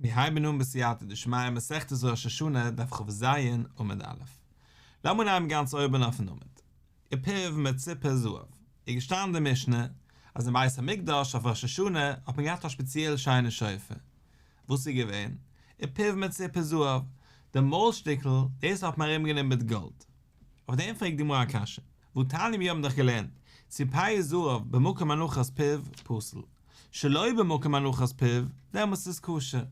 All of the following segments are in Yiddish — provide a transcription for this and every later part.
מיר הייבן אן בסייעתא דשמיא מסכת ראש השנה דף כ"ז עמוד א'. לאמיר אנהייבן גאנץ אויבן אויפן עמוד. ופיו מצופה זהב. איז געשטאנען אין די משנה אז אין בית המקדש אויף ראש השנה האט מען געהאט א שפעציעל שיינע שופר. וואס איז געווען? ופיו מצופה זהב. די מויל שטיקל, דאס האט מען ארומגענומען מיט גאלד. אויף דעם פרעגט די גמרא א קשיא, והתניא מיר האבן דאך געלערנט, ציפהו זהב במקום הנחת פיו, פסול, שלא במקום הנחת פיו, דעמאלטס איז כשר.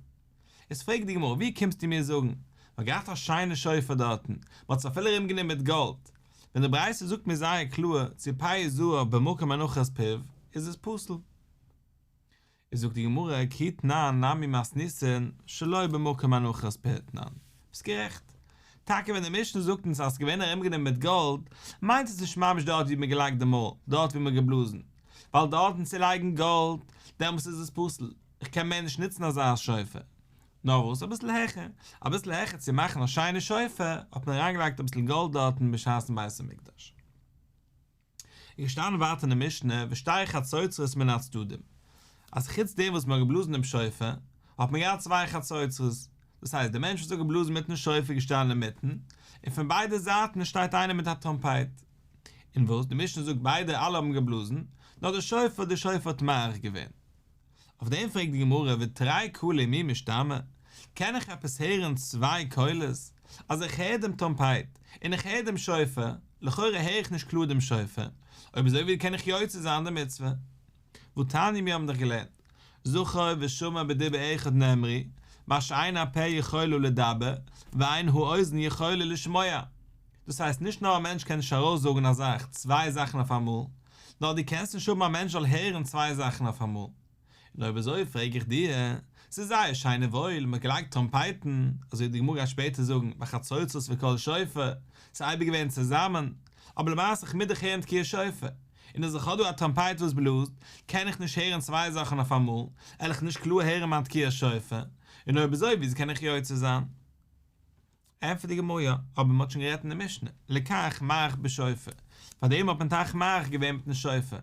איז פרעגט די גמרא, ווי קומסטו מיר זאגן, מען האט געהאט א שיינע שופר דארטן, מען האט עס אפילו ארום גענומען מיט גאלד, ווען די ברייתא זאגט מיר זייער קלאר, ציפהו זהב במקום הנחת פיו, איז עס פסול. איז זאגט די גמרא כי תנן נמי מתניתין שלא במקום הנחת פיו תנן, ביסט גערעכט, טאקע ווען די משנה זאגט אונז אז ס'איז געווען ארומגענומען מיט גאלד, מיינט עס נישט ממש דארט ווי מ'האט געלייגט די מויל, דארט ווי מ'האט געבלאזן, ווייל דארטן צו לייגן גאלד, דעמאלס איז עס פסול, איך קען מער נישט נוצן אזא שופר. נאר וואס אביסל העכער, אביסל העכער צו מאכן א שיינע שופר, האט מען אריינגעלייגט אביסל גאלד דארטן בשעת'ן בית המקדש. איז געשטאנען ווייטער אין די משנה ושתי חצוצרות מן הצדדים, אז חוץ דעם וואס מען האט געבלאזן דעם שופר, האט מען געהאט צוויי חצוצרות, דאס הייסט דער מענטש וואס האט געבלאזן מיטן שופר איז געשטאנען אינמיטן, און פון ביידע זייטן שטייט איינער מיט א טראמפייט. און וואס די משנה זאגט ביידע אלע האבן געבלאזן, נאר דער שופר, דער שופר האט מאריך געווען. אויף דעם פרעגט די גמרא ותרי קלי מי משתמעי, קען איך עפעס הערן צוויי קולות? אז איך הער דעם טראמפייט און איך הער דעם שופר, לכאורה הער איך נישט קלאר דעם שופר, אויב אזוי ווי קען איך יוצא זיין די מצוה? והתניא מיר האבן דאך געלערנט, זכור ושמור בדיבור אחד נאמרו, מה שאין הפה יכולה לדבר, ואין האוזן יכולה לשמוע. דאס הייסט נישט נאר א מענטש קען נישט ארויסזאגן א זאך צוויי זאכן אויף אמאל, נאר דו קענסט נישט האבן א מענטש זאל הערן צוויי זאכן אויף אמאל. און אויב אזוי פרעג איך דיר, ס'איז זייער שיין און וואויל, מ'האט געלייגט טראמפייטן, אזוי ווי די גמרא גייט שפעטער זאגן, בחצוצרות וקול שופר, ס'איז אייביג געווען צוזאמען, אבער למעשה איך מוז דאך הערן תקיעת שופר, און אז איך האב דא א טראמפייט וואס בלאזט, קען איך נישט הערן צוויי זאכן אויף אמאל, על איך נישט קלאר הערן מיין תקיעת שופר, און אויב אזוי וויאזוי קען איך יוצא זיין? ענטפערט די גמרא, יא, אבער מען האט שוין גערעדט אין די משנה, לכך מאריך בשופר, פאר דעם האט מען טאקע מאריך געווען מיטן שופר,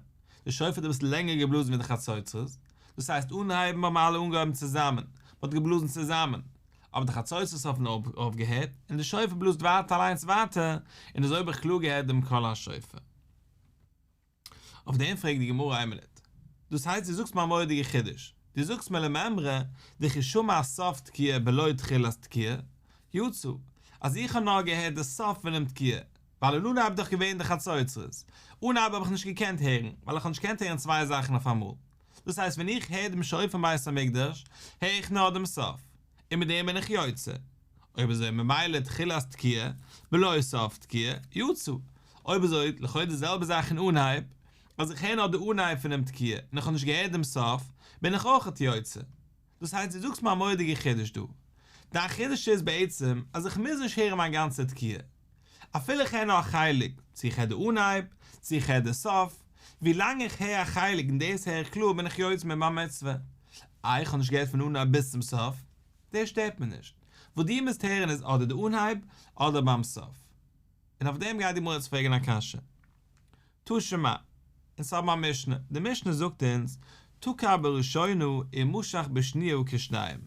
די שופר האט אביסל לענגער געבלאזן ווי די חצוצרות, דאס הייסט אנהייבן האבן אלע אנגעהויבן צוזאמען, מען האט געבלאזן צוזאמען, אבער די חצוצרות האבן אויפגעהערט, און די שופר בלאזט ווייטער אליינס ווייטער, און אזוי האב איך קלאר געהערט דעם קול השופר. אויף דעם פרעגט די גמרא איין מינוט, דאס הייסט דו זאגסט מיר א מורא'דיגע חידוש, דו זאגסט מיר למימרא דכי שמע סוף תקיעה בלא תחילת תקיעה, יצא, אז איך האב נאר געהערט די סוף פונעם תקיעה, ווייל אין אנהייב איז דאך געווען די חצוצרות, אנהייב האב איך נישט געקענט הערן, ווייל איך האב נישט געקענט הערן צוויי זאכן אויף אמאל, דאס הייסט ווען איך הער דעם שופר אין בית המקדש, הער איך נאר דעם סוף, און מיט דעם בין איך יוצא. אויב אזוי ממילא תחילת תקיעה בלא סוף תקיעה יצא, אויב אזוי לכאו' די זעלבע זאך אין אנהייב, אז איך הער נאר די אנהייב פונעם תקיעה און איך האב נישט געהערט דעם סוף, בין איך אויכעט יוצא. דאס הייסט דו זאגסט מיר א מורא'דיגע חידוש דא. דיין חידוש איז בעצם אז איך מוז נישט הערן מיין גאנצע תקיעה. אפילו איך הער נאר א חלק, צו איך הער די אנהייב, צו איך הער די סוף, ווי לאנג איך הער א חלק און דאס הער איך קלאר בין איך יוצא מיט מיין מצוה. איי איך האב נישט געהערט פון אנהייב ביז צום סוף? דאס שטערט מיר נישט. וואס דו מוזט הערן איז אדער די אנהייב אדער ביים סוף. און אויף דעם גייט די גמרא יעצט פרעגן א קשיא. תא שמע, אונז האבן א משנה, די משנה זאגט אונז, תקע בראשונה ומשך בשניה כשתיים.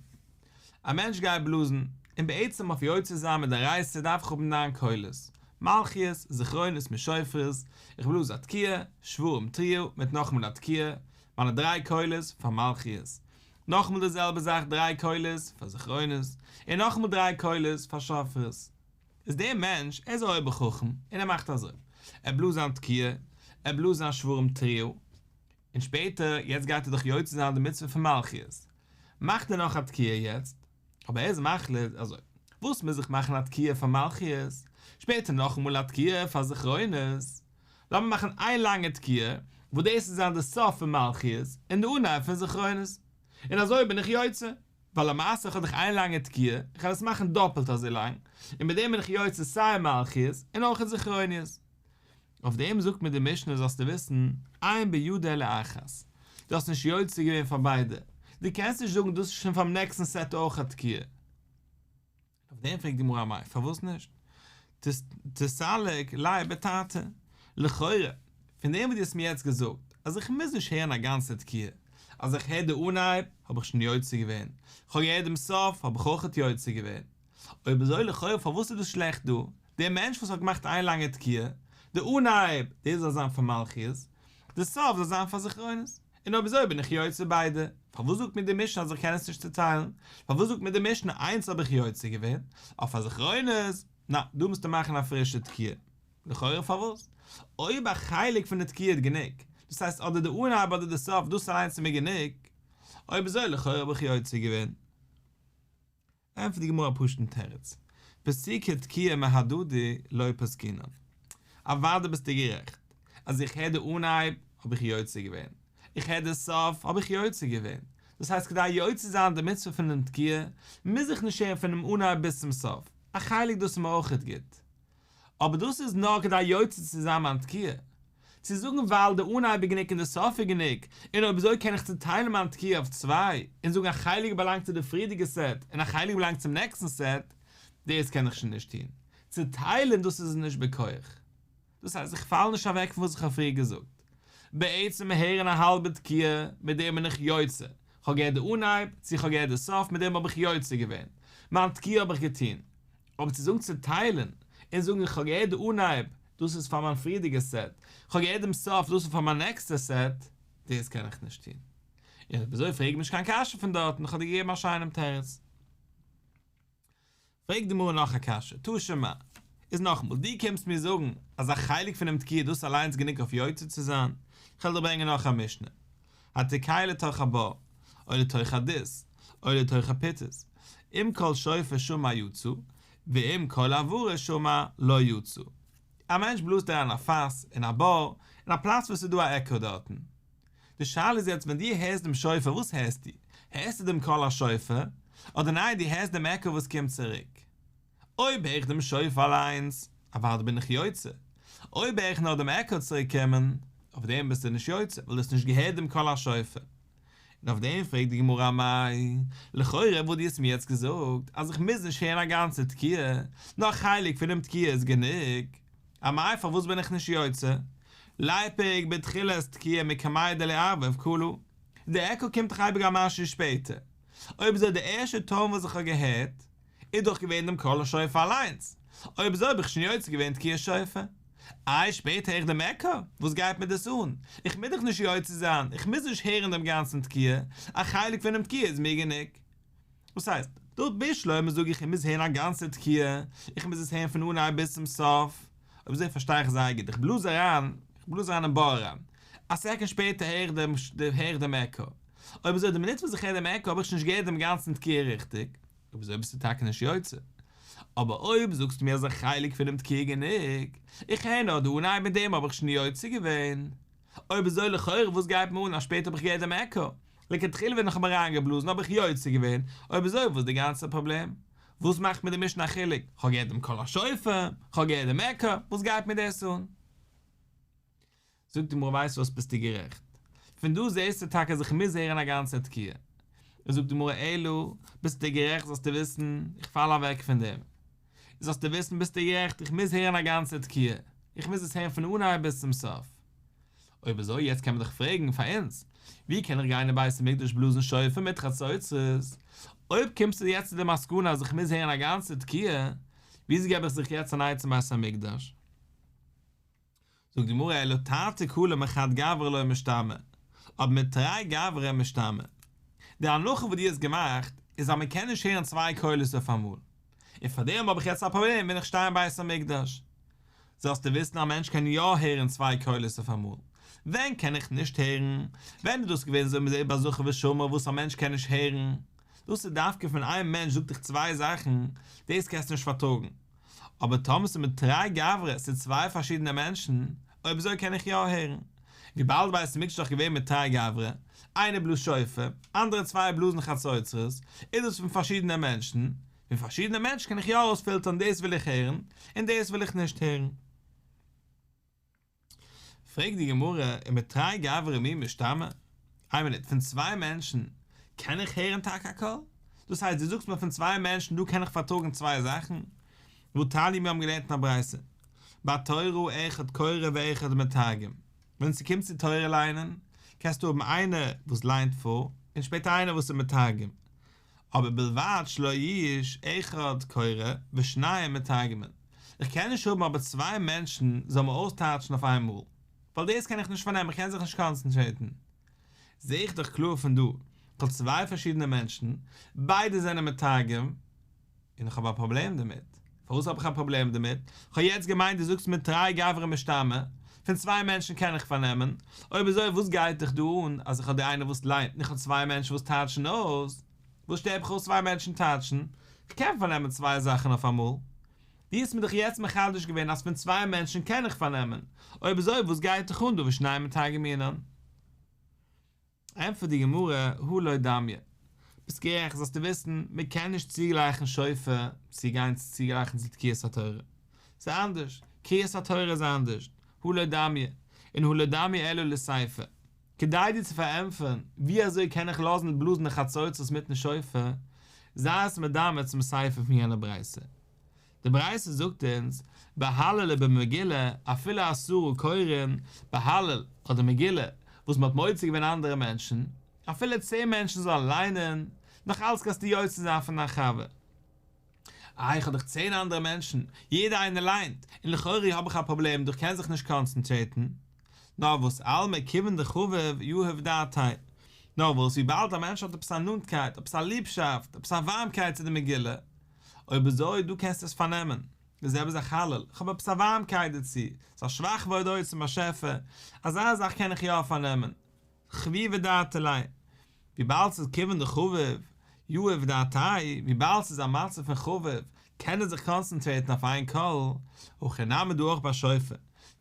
א מענטש גייט בלאזן, און בעצם אויף יוצא זיין מדאורייתא דארף איך האבן ניין קולות, מלכיות, זכרונות מיט שופרות, איך בלאז א תקיעה, שברים תרועה, מיט נאכאמאל א תקיעה, מיינע דריי קולות פאר מלכיות, נאכאמאל די זעלבע זאך דריי קולות פאר זכרונות, און נאכאמאל דריי קולות פאר שופרות. איז דער מענטש, ער איז א אויבער חכם, און ער מאכט אזוי, ער בלאזט זיין תקיעה, ער בלאזט זיין שברים תרועה, און שפעטער, יעצט גייט ער דאך יוצא זיין די מצוה פון מלכיות, מאכט ער נאך א תקיעה יעצט, אבער ער איז מחליט אזוי, וואס מוז איך מאכן א תקיעה פאר מלכיות, שפעטער נאכאמאל א תקיעה פאר זכרונות, לאמיר מאכן איין לאנגע תקיעה, וואס דאס וועט זיין די סוף פון מלכיות, און די אנהייב פון זכרונות, און אזוי בין איך יוצא, ווייל למעשה איך האב דאך איין לאנגע תקיעה, איך וועל עס מאכן דאפלט אזוי לאנג, און מיט דעם בין איך יוצא סיי מלכיות און אויך זכרונות. אויף דעם זאגט מיר די משנה זאלסטו וויסן, אין בידו אלא אחת, דו האסט נישט יוצא געווען פאר ביידע, דו קענסט נישט זאגן דאס איז שוין פארן נעקסטן סעט אויך א תקיעה. אויף דעם פרעגט די גמרא אמאי פארוואס נישט? תסלק ליה בתרתי, לכאורה פון דעם וואס דו האסט מיר יעצט געזאגט אז איך מוז נישט הערן א גאנצע תקיעה, אז איך הער די אנהייב האב איך שוין יוצא געווען, איך האב געהערט דעם סוף האב איך אויכעט יוצא געווען. אויב אזוי לכאורה פארוואס איז דאס שלעכט דא? דער מענטש וואס האט געמאכט איין לאנגע תקיעה, די אנהייב, דאס זאל זיין פאר מלכיות, די סוף זאל זיין פאר זכרונות. און אויב אזוי בין איך יוצא ביידע. פארוואס זאגט מיר די משנה אז איך קען עס נישט צוטיילן? פארוואס זאגט מיר די משנה איינס האב איך יוצא געווען, אויף פאר זכרונות, נא, דא מוזטו מאכן א פרישע תקיעה. לכאורה פארוואס? אויב א חלק פון די תקיעה איז גענוג, דאס הייסט אדער די אנהייב אדער די סוף, דאס אליינס איז מיר גענוג, אויב אזוי לכאורה האב איך יוצא געווען. ענטפערט די גמרא א פשוט'ן תירוץ, פסוקי תקיעה מהדדי לא פסקינן. אוודאי ביסטו גערעכט, אז איך הער די אנהייב האב איך יוצא געווען, איך הער די סוף האב איך יוצא געווען, דאס הייסט כדי יוצא זיין די מצוה פון דעם תקיעה מוז איך נישט הערן פונעם אנהייב ביז צום סוף, א חלק דאס איז מיר אויכעט גוט. אבער דאס איז נאר כדי יוצא צו זיין מיין תקיעה. צו זאגן ווייל די אנהייב איז גענוג און די סוף איז גענוג, און אויב אזוי קען איך צוטיילן מיין תקיעה אויף צוויי, און זאגן א חלק באלאנגט צו די פריערדיגע סעט און א חלק באלאנגט צום נעקסטן סעט, דאס קען איך שוין נישט טון. צוטיילן דאס איז נישט בכח. דאס הייסט איך פאל נישט אוועק פון וואס איך האב פריער געזאגט. בעצם הערן א האלבע תקיעה, מיט דעם בין איך יוצא. כ'האב געהערט די אנהייב, צו כ'האב געהערט די סוף, מיט דעם האב איך יוצא געווען. מיין תקיעה האב איך געטון. אבער צו זאגן צוטיילן, און זאגן איך האב געהערט די אנהייב, דאס איז פאר מיין פריערדיגע סעט, איך האב געהערט דעם סוף, דאס איז פאר מיין נעקסטע סעט, דאס קען איך נישט טון. און אויב אזוי פרעג מיר נישט קיין קשיא פון דארטן, איך האב דיר געגעבן א שיינעם תירוץ. פרעגט די גמרא נאך א קשיא, תא שמע, איז נאכאמאל, דו קומסט מיר זאגן אז א חלק פונעם תקיעה דאס אליינס גענוג אויף יוצא צו זיין, איך וועל דיר ברענגען נאך א משנה, התוקע לתוך הבור, או לתוך הדות, או לתוך הפיתות, אם קול שופר שמע יצא, ואם קול הברה שמע לא יצא. א מענטש בלאזט אריין א פאס אין א בור, אין א פלאץ וואס איז דא א עקא דארטן. די שאלה איז יעצט ווען דו הערסט דעם שופר וואס הערסטו? הערסטו דעם קול השופר? אדער ניין דו הערסט דעם עקא וואס קומט צוריק? אויב הער איך דעם שופר אליינס, אוודאי בין איך יוצא. אויב הער איך נאר דעם עקא צוריק קומען, אויף דעם ביסטו נישט יוצא, ווייל דו האסט נישט געהערט דעם קול השופר. און אויף דעם פרעגט די גמרא אמאי, לכאורה וואס דו האסט מיר יעצט געזאגט, אז איך מוז נישט הערן א גאנצע תקיעה, נאר א חלק פונעם תקיעה איז גענוג, אמאי פארוואס בין איך נישט יוצא? ליפוק בתחילת תקיעה מקמיה דליערבב קלא, די עקא קומט דאך אייביג א משהו שפעטער, אויב אזוי די ערשטע טאן וואס איך האב געהערט, איז דאך געווען דעם קול השופר אליינס, אויב אזוי האב איך שוין יוצא געווען תקיעת שופר. איי שפעטער הער איך דעם עקא, וואס גייט מיר דאס אן? איך מוז דאך נישט יוצא זיין, איך מוז נישט הערן דעם גאנצן תקיעה, א חלק פונעם תקיעה איז מיר גענוג. וואס הייסט, דארט בשלמא זאג איך איך מוז הערן א גאנצע תקיעה, איך מוז עס הערן פון אנהייב ביז צום סוף, אויב אזוי פארשטיי איך זייער גוט, איך בלאז אריין, איך בלאז אריין אין בור אריין, א סעקונד שפעטער הער איך דעם הער איך דעם עקא, אויב אזוי די מינוט וואס איך הער דעם עקא האב איך שוין נישט געהערט דעם גאנצן תקיעה ריכטיג, אויב אזוי ביסטו טאקע נישט יוצא. אבער אויב זאגסטו מיר אז א חלק פונעם תקיעה גענוג, איך הער נאר די אנהייב מיט דעם האב איך שוין יוצא געווען. אויב אזוי לכאורה וואס גייט מיר אן אז שפעטער האב איך געהערט דעם עקא? לכתחילה ווען איך האב אריינגעבלאזן האב איך יוצא געווען, אויב אזוי וואס איז די גאנצע פראבלעם? וואס מאכט מיר די משנה א חילוק? כ'האב געהערט דעם קול השופר, כ'האב געהערט דעם עקא, וואס גייט מיר דאס אן? זאגט די גמרא ווייסט וואס ביסטו גערעכט, פון דא זעסטו טאקע אז איך מוז הערן א גאנצע תקיעה, זאגט די גמרא אלא ביסטו גערעכט זאלסטו וויסן איך פאל אוועק פון דעם, זאלסטו וויסן ביסטו גערעכט איך מוז הערן א גאנצע תקיעה, איך מוז עס הערן פון אנהייב ביז צום סוף. אויב אזוי יעצט קען מען דאך פרעגן פאר אונז, ווי קען איך גיין אין בית המקדש בלאזן שופר מיט חצוצרות? אויב קומסטו יעצט צו די מסקנא אז איך מוז הערן א גאנצע תקיעה, וויאזוי געב איך זיך יעצט אן עצה אין בית המקדש? זאגט די גמרא אלא תרתי קלי מחד גברא לא משתמעי, אבער מתרי גברי משתמעי. די הנחה וואס דו האסט געמאכט איז אז מען קען נישט הערן צוויי קולות אויפאמאל, און פאר דעם האב איך יעצט א פראבלעם ווען איך שטיי אין בית המקדש. זאלסטו וויסן א מענטש קען יא הערן צוויי קולות אויפאמאל. ווען קען איך נישט הערן? ווען איז דאס געווען אזוי מ'זעט ביי זכור ושמור וואס א מענטש קען נישט הערן? דאס איז דווקא פון איין מענטש זאגט דיך צוויי זאכן, דאס קענסטו נישט פארטראגן. אבער טאמער ס'איז מתרי גברי, ס'איז צוויי פארשידענע מענטשן, אויב אזוי קען איך יא הערן. וויבאלד בית המקדש איז דאך געווען מתרי גברי, איינער בלאזט שופר, אנדערע צוויי בלאזן חצוצרות, איז דאס פון פארשידענע מענטשן, פון פארשידענע מענטשן קען איך יא ארויספילטערן דאס וויל איך הערן, און דאס וויל איך נישט הערן. פרעגט די גמרא, ומתרי גברי מי משתמעי? איין מינוט, פון צוויי מענטשן קען איך הערן טאקע א קול? דאס הייסט דו זאגסט מיר פון צוויי מענטשן דא קען איך פארטראגן צוויי זאכן? והתניא מיר האבן געלערנט אין א ברייתא, בתורה אחד קורא ואחד מתרגם, ווען ס'קומט צו תורה ליינען, קענסטו האבן איינער וואס ליינט פאר און שפעטער איינער וואס איז מתרגם, אבער בלבד שלא יהיה אחד קורא ושניים מתרגמין, איך קען נישט האבן אבער צוויי מענטשן זאלן מיר אויסטייטשן אויף איינמאל, ווייל דאס קען איך נישט פארנעמען, איך קען זיך נישט קאנצענטרעיטן. זע איך דאך קלאר פון דא, איך האב צוויי פארשידענע מענטשן, ביידע זענען מתרגם, און איך האב א פראבלעם דערמיט. פארוואס האב איך א פראבלעם דערמיט? איך האב יעצט געמיינט דו זאגסט מיר תרי גברי משתמעי, פון צוויי מענטשן קען איך פארנעמען, אויב אזוי וואס גייט דיך דא אן אז איך האב די איינער וואס ליינט און איך האב צוויי מענטשן וואס טייטשן אויס? וואס שטערט מיך אויס צוויי מענטשן טייטשן? איך קען פארנעמען צוויי זאכן אויף אמאל. דו האסט מיר דאך יעצט מחדש געווען אז פון צוויי מענטשן קען איך פארנעמען, אויב אזוי וואס גייט דיך אן דא ושניים מתרגמינן? ענטפערט די גמרא, הא לא דמיא. ביסט גערעכט, זאלסטו וויסן, מען קען נישט צוגלייכן שופר צו גיין צו צוגלייכן צו תקיעת התורה. ס'איז אנדערש, קריאת התורה איז אנדערש, הא לא דמיא, און הא לא דמיא אלא לסיפא. כדי דיר צו פארענטפערן ווי אזוי קען איך לאזן בלאזן די חצוצרות מיטן שופר, זיי עס מדמה צום סיפא פון יענע ברייתא. די ברייתא זאגט אונז, בהלל ובמגילה אפילו עשרה קורין, בהלל אדער מגילה וואס מען האט מוציא געווען אנדערע מענטשן, אפילו צען מענטשן זאלן ליינען, נאך אלץ קענסטו יוצא זיין פון דיין חבר. איי איך האב דאך צען אנדערע מענטשן, יעדער איינער ליינט, און לכאורה האב איך א פראבלעם דא איך קען זיך נישט קאנצענטרעיטן. נאר וואס אלמא כיוון דחביב יהיב דעתיה, נאר וואס וויבאלד א מענטש האט עפעס א נאנטקייט, עפעס א ליבשאפט, עפעס א ווארעמקייט צו די מגילה, אויב אזוי דא קענסטו עס פארנעמען. די זעלבע זאך הלל, איך האב עפעס א ווארעמקייט דערצו, ס'איז א שבח והודאה צום באשעפער, אזא זאך קען איך יא פארנעמען. חביבא דעתיה ליה, וויבאלד ס'איז כיוון דחביב יהיב דעתיה, וויבאלד ס'איז א מצב פון חביב, קען ער זיך קאנצענטרעיטן אויף איין קול, הכא נמי דא אויך ביי שופר,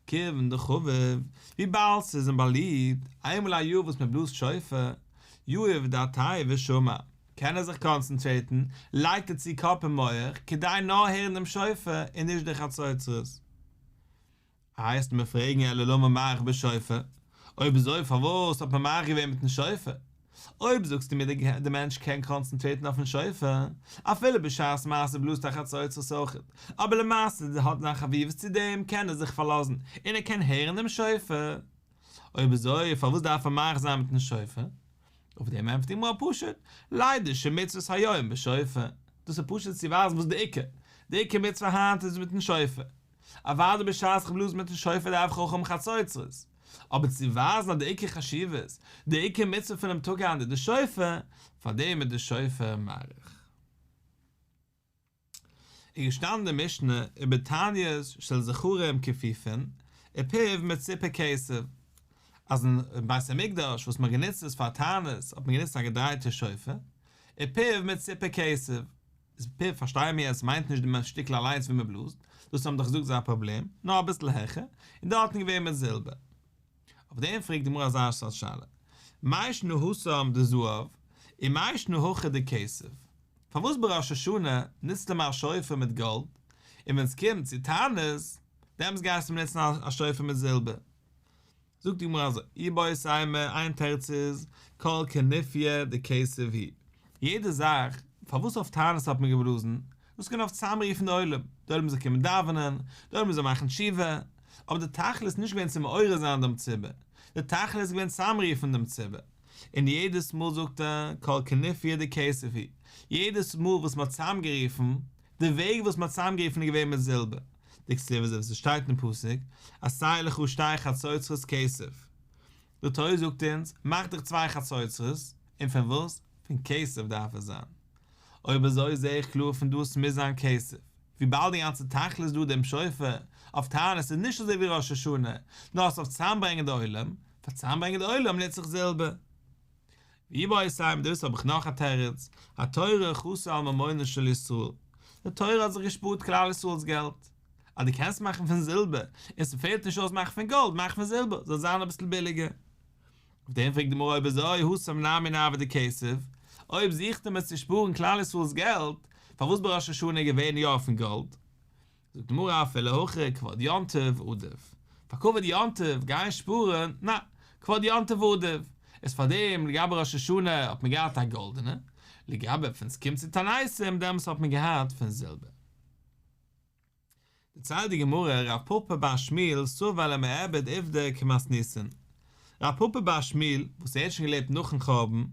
כיוון דחביב, וויבאלד ס'איז אים באליבט, איינמאל א יאר וואס מ'בלאזט שופר, יהיב דעתיה ושמע, קען ער זיך קאנצענטרעיטן, לייגט ער צו קאפ און מח, כדי נאר הערן דעם שופר און נישט די חצוצרות. איי וועסטו מיר פרעגן אלא למה מאריך בשופר, אויב אזוי פארוואס האט מען מאריך געווען מיטן שופר? אויב זאגסטו מיר די מענטש קען קאנצענטרעיטן אויפן שופר, אפילו בשעת מעשה בלאזט ער חצוצרות אויכעט, אבער למעשה האט זיין חביבות צו דעם קען ער זיך פארלאזן און ער קען הערן דעם שופר, אויב אזוי פארוואס דארף ער מאריך זיין מיטן שופר? אויף דעם ענטפערט די גמרא פשוט, לידע שמצות היום בשופר, דאס איז פשוט צו ווייזן וואס די עיקר, די עיקר מצוה היינט איז מיטן שופר, אוודאי בשעת איך בלאז מיטן שופר דארף איך אויך האבן חצוצרות, אבער צו ווייזן אז די עיקר חשיבות, די עיקר מצוה פונעם טאג היינט איז די שופר, פאר דעם איז די שופר מאריך. איז געשטאנען די משנה ובתעניות של זכרים כפופין ופיו מצופה כסף, אז אין בית המקדש וואס מען האט גענוצט עס פאר תענית האט מען גענוצט א געדרייטע שופר, ופיו מצופה כסף, איז פיו פארשטייען מיר אז עס מיינט נישט די שטיקל אליינס ווי מען בלאזט, דאס האבן דאך געזאגט איז א פראבלעם, נאר אביסל העכער, און דארטן געווען מיט זילבער. אויף דעם פרעגט די גמרא אזא סארט שאלה, מאי שנא התם דזהב ומאי שנא הכא דכסף, פארוואס ביי ראש השנה נוצט מען א שופר מיט גאלד, און ווען עס קומט צו תענית, דעמאלטס גייסטו נוצן א שופר מיט זילבער? זאגט די גמרא אזוי, איבעית אימא, איין תירוץ איז, כל כנופיא דכסף הוא, יעדע זאך, פארוואס אויף תענית האט מען געבלאזן, דאס איז געווען אויף צוזאמרופן די עולם, די עולם זאל קומען דאווענען, די עולם זאל מאכן תשובה, אבער די תכלית איז נישט געווען צו מעורר זיין דעם ציבור, די תכלית איז געווען צוזאמרופן דעם ציבור, און יעדעס מאל זאגט ער, כל כנופיא דכסף הוא, יעדעס מאל וואס מען האט צוזאמגערופן, די וועג וואס מען האט צוזאמגערופן איז געווען מיט זילבער, דכתיב אזוי ווי ס'שטייט אין פסוק, עשה לך שתי חצוצרות כסף, די תורה זאגט אונז, מאך דיך צוויי חצוצרות, און פון וואס? פון כסף דארף עס זיין. אויב אזוי זע איך קלאר פון דא עס מוז זיין כסף, וויבאלד די גאנצע תכלית דא דעם שופר אויף תענית איז נישט אזוי ווי ראש השנה, נאר עס אויף צוזאמברענגען די עולם, פאר צוזאמברענגען די עולם נוץ איך זילבער. ואיבעית אימא דאס האב איך נאך א תירוץ, התורה חסה על ממונן של ישראל, די תורה האט זיך געשפארט כלל ישראל'ס געלט, אז דו קענסט מאכן פון זילבער, און ס'פעלט נישט אויס מאכן פון גאלד, מאך פון זילבער, זאל זיין אביסל ביליגער. אויף דעם פרעגט די גמרא אויב אזוי התם נמי נעביד דכסף, אויב זוכט מען צו שפארן כלל ישראל'ס געלט, פארוואס ביי ראש השנה איז געווען יא פון גאלד? זאגט די גמרא אפילו הכי כבוד יום טוב עדיף, פאר כבוד יום טוב גיין שפארן, נא, כבוד יום טוב עדיף, איז פאר דעם לגבי ראש השנה האט מען געהאט א גאלדענע, לגבי ווען ס'קומט צו תעניתים דעמאלס האט מען געהאט פון זילבער. דערציילט די גמרא, רב פפא בר שמואל סבר למיעבד עובדא כמתניתין. רב פפא בר שמואל, וואס ער האט שוין געלעבט נאכן חורבן, ווען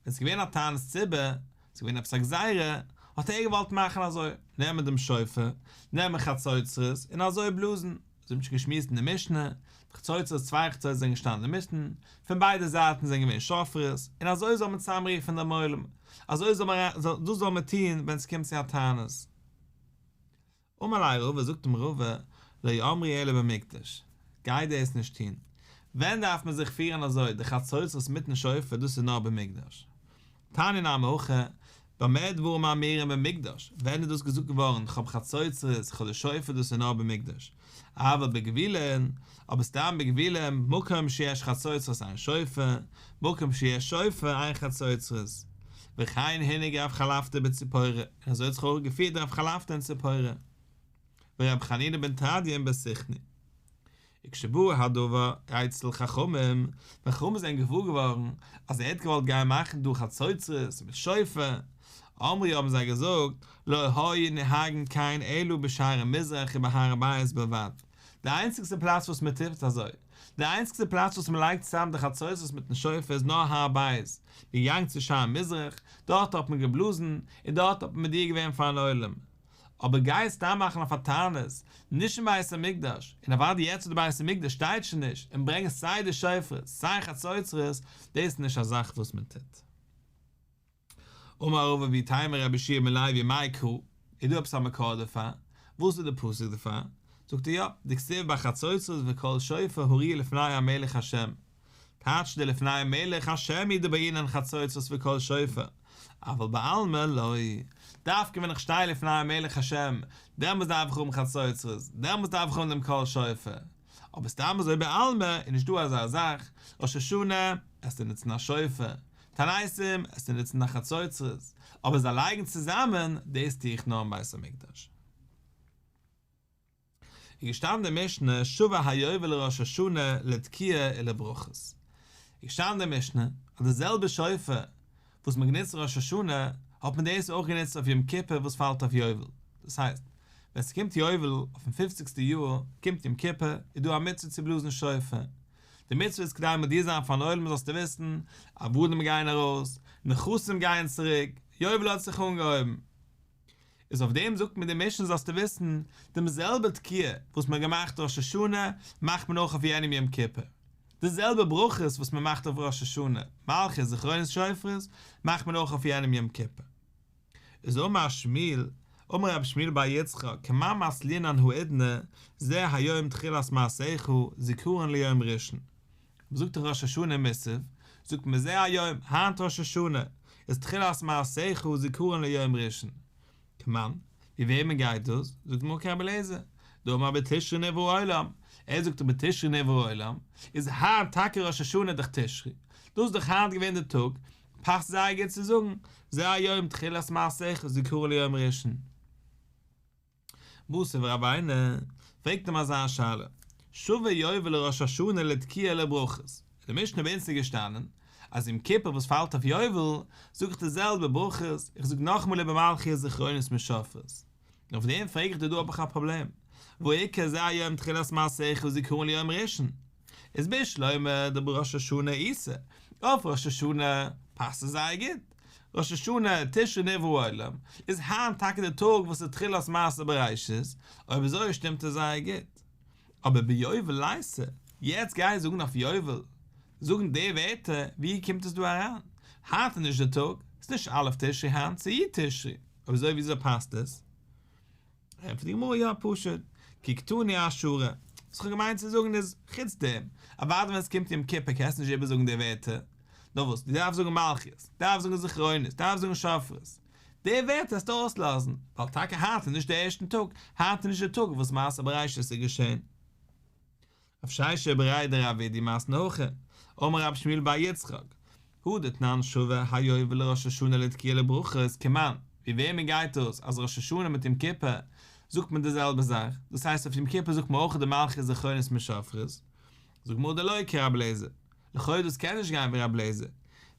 ס'איז געווען א תענית ציבור, ס'איז געווען עפעס א גזירה, האט ער געוואלט מאכן אזוי, נעמען דעם שופר, נעמען חצוצרות, און אזוי בלאזן, אזוי האט מען שוין געשמועסט אין די משנה, די חצוצרות, צוויי חצוצרות זענען געשטאנען אינמיטן, פון ביידע זייטן זענען געווען שופרות, און אזוי זאל מען צוזאמרופן דעם עולם, אזוי זאל מען, דאס זאל מען טון ווען ס'קומט צו א תענית. אמר ליה רבא, זאגט אים רבא, לא אמרו אלא במקדש, גיי דאס נישט טון, ווען דארף מען זיך פירן אזוי, די חצוצרות מיטן שופר דאס איז נאר במקדש. תניא נמי הכי, במה דברים אמורים במקדש, ווען איז דאס געזאגט געווארן, כ'האב חצוצרות, כ'האב די שופר דאס איז נאר במקדש, אבל בגבולין, אבער סתם בגבולין, מקום שיש חצוצרות אין שופר, מקום שיש שופר אין חצוצרות. וכן הנהיג רב חלפתא בציפורי, און אזוי האט זיך אויך געפירט רב חלפתא אין ציפורי. ורבי חנינא בן תרדיון בסיכני. וכשבא הדבר אצל חכמים, ווען חכמים זענען געוואר געווארן אז ער האט געוואלט גיין מאכן דא חצוצרות מיט שופר, אמרו האבן זיי געזאגט, לא היו נוהגין כן אלא בשערי מזרח ובהר הבית בלבד, די איינציגסטע פלאץ וואס מען טוט אזוי, די איינציגסטע פלאץ וואס מען לייגט צוזאם די חצוצרות מיטן שופר איז נאר הר הבית, מען געגאנגען צו שער מזרח, דארט האט מען געבלאזן, און דארט האט מען מודיע געווען פארן עולם. אבער גיי סתם מאכן אויף א תענית, נישט אין בית המקדש, און אוודאי יעצט וואס די בית המקדש שטייט שוין נישט, און ברענגען סיי די שופרות סיי חצוצרות, דאס איז נישט א זאך וואס מען טוט. אמר רבא ואיתימא רבי יהושע בן לוי מאי קרא, איז דא עפעס א מקור דערפאר? וואס איז די פסוק דערפאר? זאגט ער יא, דכתיב בחצוצרות וקול שופר הריעו לפני המלך השם, טייטשט ער לפני המלך השם הוא דבעינן חצוצרות וקול שופר, אבל בעלמא לא, דווקא ווען איך שטיי לפני המלך השם, דעמאלס דארף איך האבן חצוצרות, דעמאלס דארף איך האבן דעם קול שופר, אבער סתם אזוי בעלמא איז נישט דא אזא זאך, ראש השנה עסטו נוצן א שופר, תעניתים עסטו נוצן א חצוצרות, אבער זיי לייגן צוזאמען, דאס טו איך נאר אין בית המקדש. איז געשטאנען די משנה שווה היובל לראש השנה לתקיעה ולברכות. איז געשטאנען די משנה אז די זעלבע שופר וואס מען גענוצט ראש השנה האט מען דאס אויך גענוצט אויף יום כיפור וואס פאלט אויף יובל. דאס הייסט ווען ס'קומט יובל אויפן פופציגסטע יאר קומט יום כיפור איז דא א מצוה צו בלאזן שופר. די מצוה איז כדי מודיע זיין פארן עולם זאלסטו וויסן עבדים גייען ארויס, נכסים גייען צוריק, יובל האט זיך אנגעהויבן. איז אויף דעם זאגט מיר די משנה זאלסטו וויסן, דעם זעלבע תקיעה וואס מען האט געמאכט ראש השנה מאכט מען אויך אויף יענעם יום כיפור, די זעלבע ברכות וואס מען מאכט אויף ראש השנה, מלכיות זכרונות שופרות, מאכט מען אויך אויף יענעם יום כיפור. איז אמר שמואל, אמר רב שמואל בר יצחק, כמאן מתלינן האידנא, זה היום תחילת מעשיך, זכרון ליום ראשון. מ'זאגט דאך ראש השנה מוסף, זאגט מען זה היום, היינט ראש השנה, איז תחילת מעשיך זכרון ליום ראשון. כמאן, ווי וועמען גייט דאס? זאגט די גמרא כרבי אליעזר, דאמר בתשרי נברא העולם, ער זאגט דאך בתשרי נברא העולם, איז היינט טאקע ראש השנה דאך תשרי, דאס איז דאך היינט געווען די טאג, פאסט זייער גוט צו זאגן, זה היום תחילת מעשיך זכרון ליום ראשון. מתיב רב עינא, פרעגט אים אזא שאלה, שווה יובל לראש השנה לתקיעה ולברכות, אין די משנה ביי אונז איז געשטאנען אז יום כיפור וואס פאלט אויף יובל, זאג איך די זעלבע ברכות, איך זאג נאכאמאל איבער מלכיות זכרונות מיט שופרות. און אויף דעם פרעג איך דיר דא האב איך א פראבלעם, והא איכא זה היום תחילת מעשיך זכרון ליום ראשון, איז בשלמא דבראש השנה איתא, אויף ראש השנה פאסט עס זייער גוט, ראש השנה תשרי נברא העולם, איז היינט טאקע די טאג וואס איז תחילת מעשה בראשית, אויב אזוי שטימט עס זייער גוט. אבער ביובל ליתא, יעצט גיי זאגן אויף יובל, זאגן די ווערטער, ווי קומט עס דא אריין? היינט איז נישט די טאג, ס'איז נישט א' תשרי היינט, ס'איז י' תשרי, אויב אזוי וויאזוי פאסט עס? ענטפערט די גמרא יא פשוט, כי קתני אשארא, וואס כ'האב געמיינט צו זאגן איז, חוץ דעם, אוודאי ווען עס קומט יום כיפור קענסטו נישט איבערזאגן די ווערטער, נאר וואס, דו דארפסט זאגן מלכיות, דארפסט זאגן זכרונות, דארפסט זאגן שופרות, די ווערטער וועסטו אויסלאזן, ווייל טאקע היינט איז נישט דער ערשטן טאג, היינט איז נישט דער טאג וואס מעשה בראשית איז געשען. רב ששת בריה דרב אידי מתני הכי, אמר רב שמואל בר יצחק, הא דתנן שווה היובל לראש השנה לתקיעה ולברכות כמאן, ווי וועמען גייט דאס אז ראש השנה מיט יום כיפור זאגט מען די זעלבע זאך, דאס הייסט אויף יום כיפור זאגט מען אויך די מלכיות זכרונות מיט שופרות, זאגט די גמרא דלא כרבי אליעזר, לכאו' דאס קען נישט גיין ווי רבי אליעזר,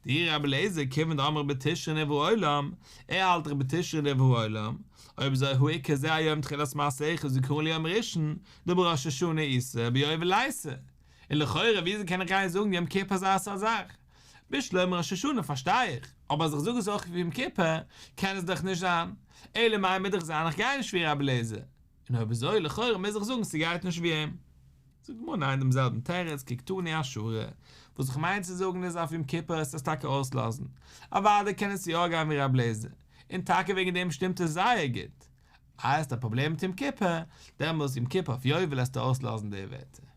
דאי רבי אליעזר כיוון דאמר בתשרי נברא העולם, ער האלט דאך בתשרי נברא העולם, אויב אזוי הא איכא זה היום תחילת מעשיך זכרון ליום ראשון, דבראש השנה איתא ביובל ליתא. און לכאורה וויאזוי קען איך גיין זאגן יום כיפור אזא סארט זאך? בשלמא ראש השנה פארשטיי איך, אבער אז איך זאג עס אויך אויף יום כיפור, קען עס דאך נישט זיין. אלא מאי מוז דאך זיין איך גיי נישט ווי רבי אליעזר. און אויב אזוי לכאורה מוז איך זאגן ס'גייט נישט ווי אים. זאגט די גמרא ניין דעם זעלבן תירוץ כי קתני השערה. וואס איך מיין צו זאגן איז אויף יום כיפור עסט עס טאקע אויסלאזן. אוודאי קען עס יא גיין ווי רבי אליעזר. און טאקע וועגן דעם שטימט עס זייער גוט. איי האסט א פראבלעם מיט יום כיפור, דעמאלס יום כיפור אויף יובל עסטו אויסלאזן די ווערטער.